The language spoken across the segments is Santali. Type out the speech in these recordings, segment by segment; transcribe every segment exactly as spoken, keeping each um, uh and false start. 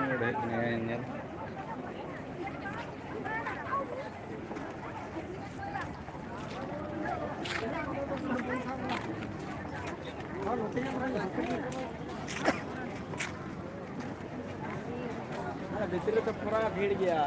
ᱱᱚᱰᱮ ᱦᱮᱡ ᱠᱟᱱᱟᱭ ᱧᱮᱞ᱾ ᱵᱷᱤᱛᱨᱤ ᱨᱮ ᱛᱚ ᱯᱩᱨᱟ ᱵᱷᱤᱲ ᱜᱮᱭᱟ᱾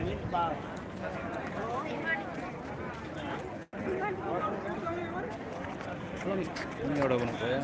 ᱢᱤᱫ ᱵᱟᱨ᱾ ᱩᱱᱤ ᱦᱚᱲ ᱵᱟᱹᱱᱩᱜ ᱛᱟᱭᱟ᱾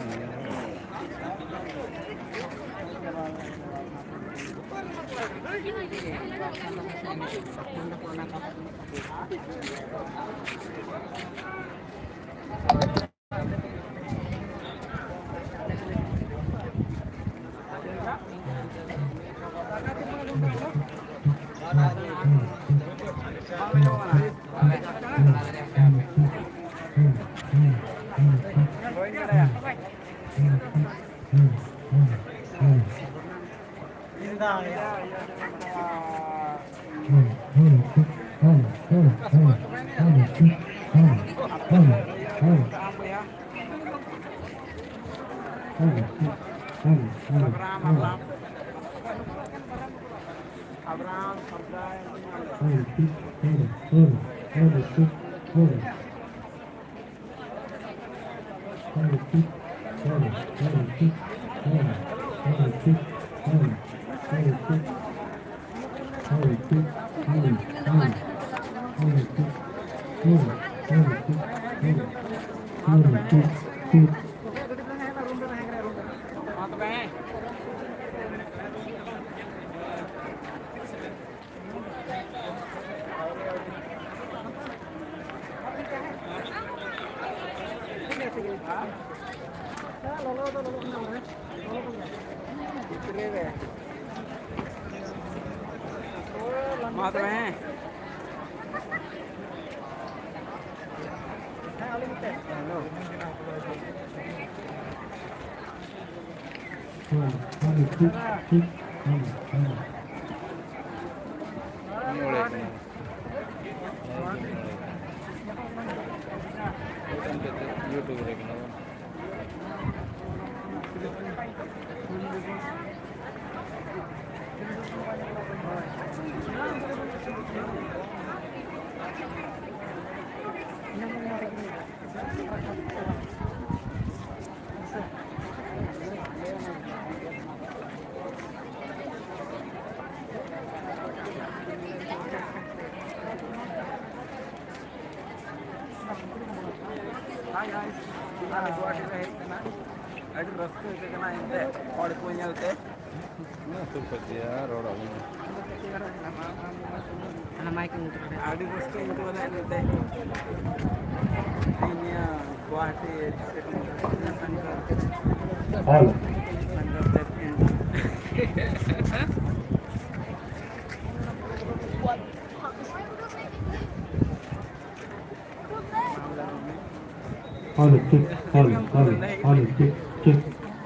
ᱟᱵᱨᱟᱢ, ᱟᱵᱨᱟᱢ᱾ ᱟᱵᱨᱟᱢ, ᱟᱵᱨᱟᱢ᱾ ᱢᱟ ᱛᱚᱵᱮ ᱦᱮᱸ᱾ YouTube ᱨᱮ ᱠᱟᱱᱟ ᱵᱚᱱ᱾ Hi guys, ᱟᱞᱮ ᱜᱩᱣᱟᱦᱟᱴᱤ ᱞᱮ ᱦᱮᱡ ᱠᱟᱱᱟ᱾ ᱟᱹᱰᱤ ᱨᱟᱹᱥᱠᱟᱹ ᱟᱹᱭᱠᱟᱹᱜ ᱠᱟᱱᱟ ᱮᱱᱛᱮ ᱦᱚᱲ ᱠᱚ ᱧᱮᱞ ᱛᱮ᱾ ᱚᱱᱟ ᱥᱩᱨ ᱠᱷᱚᱡ ᱜᱮ ᱨᱚᱲ ᱟᱵᱚᱱ᱾ ᱚᱱᱟ ᱢᱟᱭᱤᱠ ᱮᱢ ᱩᱛᱟᱹᱨ ᱠᱟᱫᱟ᱾ ᱟᱹᱰᱤ ᱨᱟᱹᱥᱠᱟᱹᱧ ᱟᱹᱭᱠᱟᱹᱣ ᱫᱟ ᱮᱱᱛᱮ᱾ ᱛᱮᱦᱮᱧ ᱱᱤᱭᱟᱹ ᱜᱩᱣᱟᱦᱟᱴᱤ ᱥᱮᱴᱮᱨ ᱠᱟᱛᱮ ᱥᱟᱱᱜᱟᱨ ᱦᱮᱞᱳ᱾ ᱥᱟᱱᱜᱟᱨ ᱥᱮᱴᱮᱨ᱾ Hello, check, hello, hello, hello, check, check,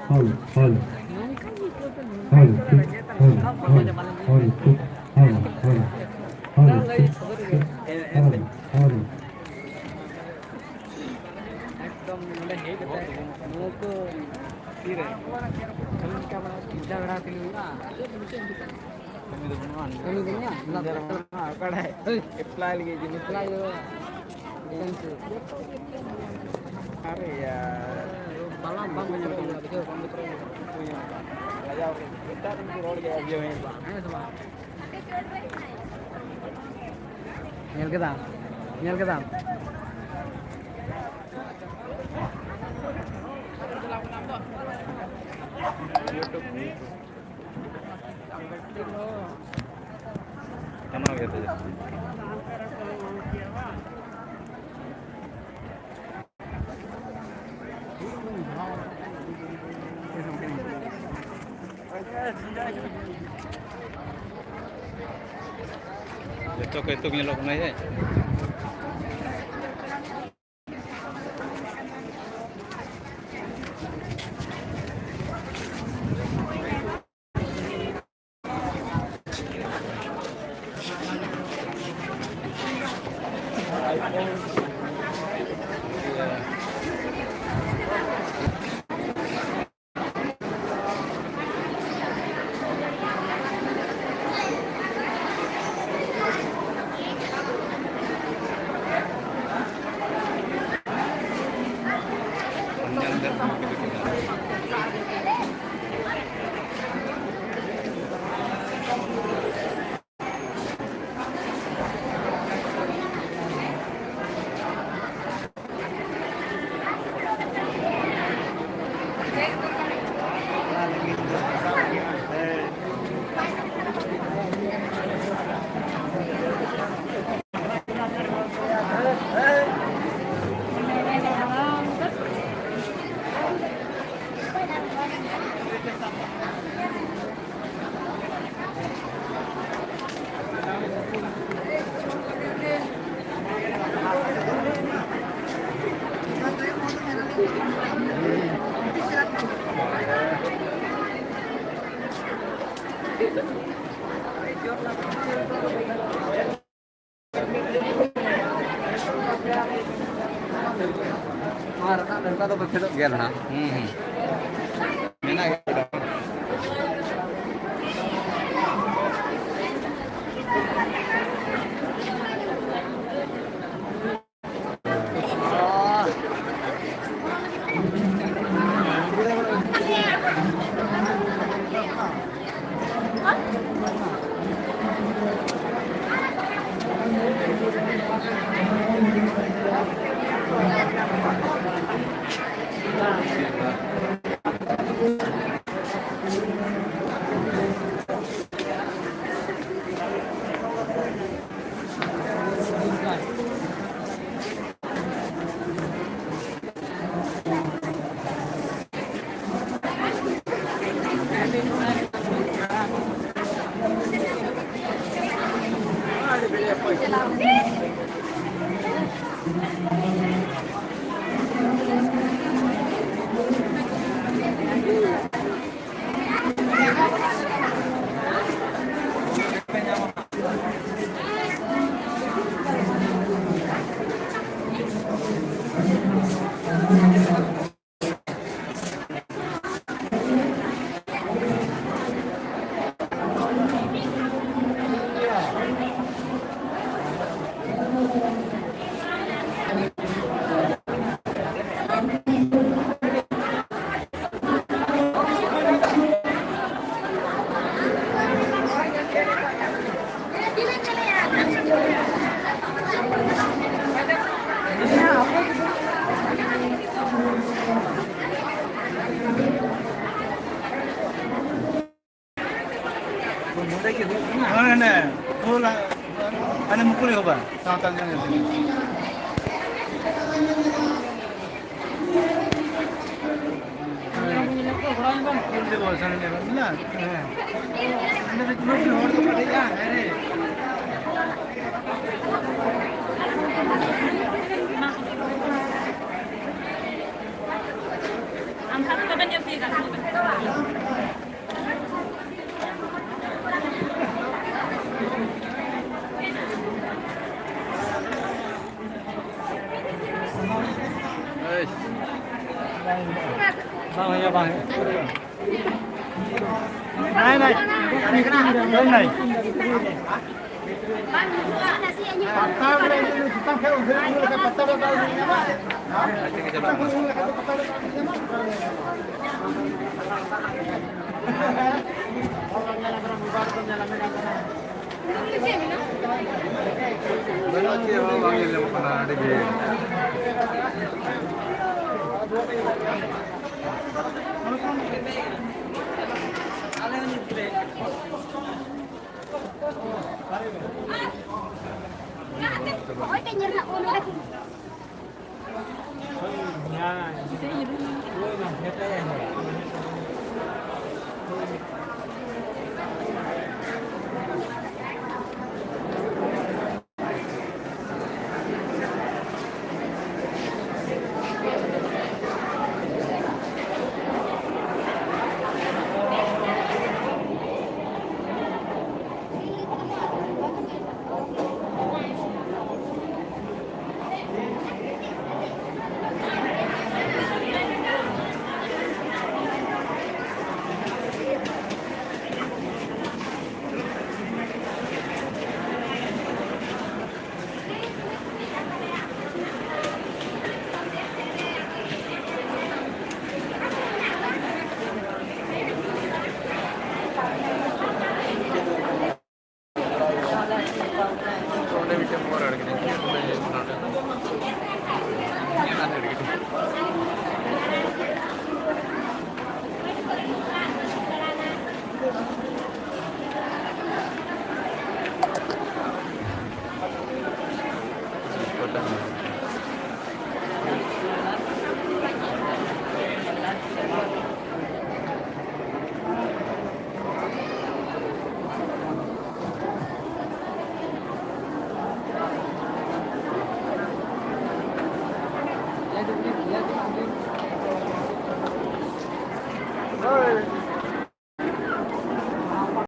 hello, hello. Hello, check, hello, hello, hello, check, hello, hello, check, hello, hello. ᱮᱠᱫᱚᱢ ᱱᱚᱰᱮ ᱦᱮᱡ ᱠᱟᱛᱮ ᱱᱚᱣᱟ ᱠᱚ ᱛᱤᱨᱮ ᱠᱟᱹᱢᱤ ᱞᱮᱠᱟ ᱵᱟᱲᱟ ᱯᱤᱡᱡᱟ ᱵᱮᱲᱟ ᱛᱤᱸᱜᱩ ᱦᱩᱭᱩᱜᱼᱟ᱾ ᱠᱟᱹᱢᱤ ᱫᱚ ᱵᱟᱹᱱᱩᱜᱼᱟ᱾ ᱠᱟᱹᱢᱤ ᱫᱚ ᱵᱟᱹᱱᱩᱜᱼᱟ᱾ ᱚᱠᱟᱨᱮ? ᱮᱯᱞᱟᱭ ᱞᱟᱹᱜᱤᱫ ᱡᱤᱱᱤᱥ᱾ ᱮᱯᱞᱟᱭ ᱫᱚ ᱰᱤᱯᱷᱮᱱᱥ ᱨᱮ᱾ ᱵᱟᱝ ᱵᱩᱡᱷᱟᱹᱣ ᱠᱟᱱᱟ, ᱵᱩᱡᱷᱟᱹᱣ ᱵᱟᱝ ᱵᱩᱡᱷᱟᱹᱣ ᱠᱟᱱᱟ᱾ ᱦᱮᱸ ᱥᱮ ᱵᱟᱝ? ᱧᱮᱞ ᱠᱮᱫᱟᱢ? ᱧᱮᱞ ᱠᱮᱫᱟᱢ? ᱠᱟᱱᱟ ᱜᱮ ᱛᱚ ᱡᱟᱹᱥᱛᱤ᱾ ᱡᱚᱛᱚ ᱠᱚ ᱮᱛᱚ ᱧᱮᱞᱚᱜ ᱠᱟᱱᱟ ᱡᱮ᱾ ᱱᱚᱣᱟ ᱨᱟᱠᱟᱵ ᱞᱮᱱᱠᱷᱟᱱ ᱫᱚ ᱯᱮ ᱯᱷᱮᱰᱚᱜ ᱜᱮᱭᱟ ᱱᱟᱦᱟᱜ᱾ ᱦᱩᱸ, ᱦᱩᱸ᱾ ᱢᱮᱱᱟᱜ ᱜᱮᱭᱟ᱾ ᱦᱳᱭ, ᱦᱟᱱᱮ, ᱦᱳᱞᱟ-, ᱦᱟᱱᱮ ᱢᱩᱠᱩᱞᱤ ᱦᱚᱸ ᱵᱟᱝ, ᱥᱟᱶᱛᱟ ᱧᱮᱞ ᱧᱮᱞ ᱛᱮᱜᱮ᱾ ᱦᱳᱭ᱾ ᱦᱳᱞ ᱫᱤᱵᱚᱥ, ᱦᱟᱱᱮ ᱧᱮᱞ ᱢᱮ, ᱦᱮᱸ᱾ ᱚᱸᱰᱮ ᱫᱚ ᱪᱩᱱᱟᱹᱴᱤ ᱦᱚᱲ ᱫᱚᱠᱚ ᱞᱟᱹᱭᱟ, ᱦᱮᱸ ᱨᱮ᱾ ᱟᱢ ᱦᱟᱛ ᱠᱚᱫᱚ ᱧᱮᱞ ᱛᱤᱭᱳᱜ ᱜᱟᱱᱚᱜᱼᱟ᱾ ᱵᱟᱝ ᱦᱩᱭᱩᱜᱼᱟ, ᱵᱟᱝ ᱦᱩᱭᱩᱜᱼᱟ᱾ ᱱᱟᱭ, ᱱᱟᱭ᱾ ᱱᱟᱭ, ᱱᱟᱭ᱾ ᱵᱟᱹᱱᱩᱜᱼᱟ, ᱪᱮᱫ ᱦᱚᱸ ᱵᱟᱝ ᱧᱮᱞ ᱧᱟᱢᱚᱜ ᱠᱟᱱᱟ, ᱟᱹᱰᱤ ᱵᱷᱤᱲ᱾